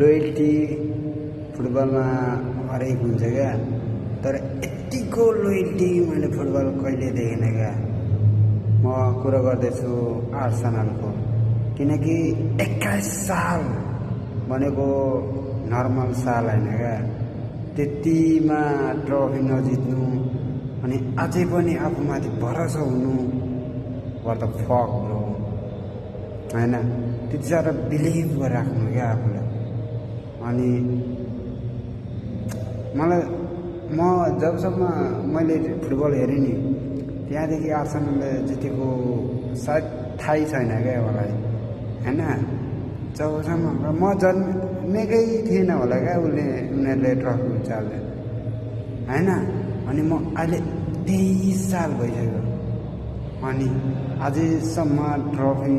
Loyalty फुटबलमा हरेक हुन्छ क्या, तर यतिको लोयल्टी मैले फुटबल कहिले देखेन क्या। म कुरा गर्दैछु आर्सेनलको, किनकि 21 साल भनेको नर्मल साल होइन क्या। त्यतिमा ट्रफी नजित्नु अनि अझै पनि आफूमाथि भरोसा हुनु, वाट द फक ब्रो, होइन? त्यति साह्रो बिलिभ गरिराख्नु क्या आफूलाई। अनि मलाई म जबसम्म मैले फुटबल हेरेँ नि, त्यहाँदेखि आर्सेनलले जितेको सायद थाहै छैन क्या मलाई, होइन? जबसम्म म जन्मेकै थिएन होला क्या उनीहरूले ट्रफी उचाल्यो, होइन? अनि म अहिले 23 साल भइसक्यो, अनि अझैसम्म ट्रफी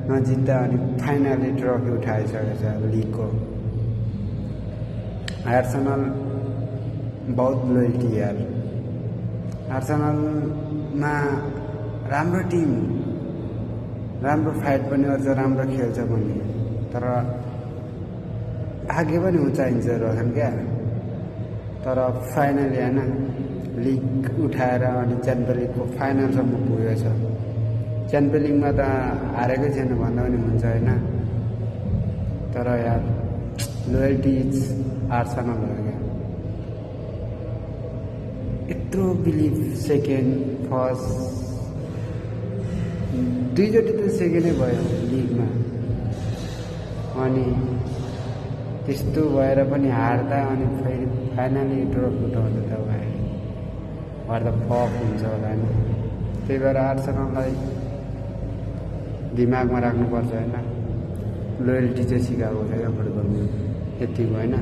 नजित्दा अनि फाइनली ट्रफी उठाइसकेको छ लिगको। आर्सेनल बहुत लोयल्टी यार। आर्सेनलमा राम्रो टिम, राम्रो फाइट पनि गर्छ, राम्रो खेल्छ पनि, तर भाग्य पनि चाहिन्छ रहेछन् क्या। तर फाइनली होइन, लिग उठाएर अनि च्याम्पियन लिगको फाइनलसम्म पुगेको छ। च्याम्पियन लिगमा त हारेकै छैन भन्दा पनि हुन्छ, होइन? तर यार लोयल्टी आर्सेनल हो क्या। यत्रो बिलिभ, सेकेन्ड फर्स्ट दुईचोटि त सेकेन्डै भयो लिगमा, अनि त्यस्तो भएर पनि हार्दा अनि फेरि फाइनली ट्रफी उठाउँदा त वाट द फक हुन्छ होला, होइन? त्यही भएर आर्सेनललाई दिमागमा राख्नुपर्छ, होइन? लोयल्टी चाहिँ सिकाएको छ क्या फुटबलमा, यतिको, होइन?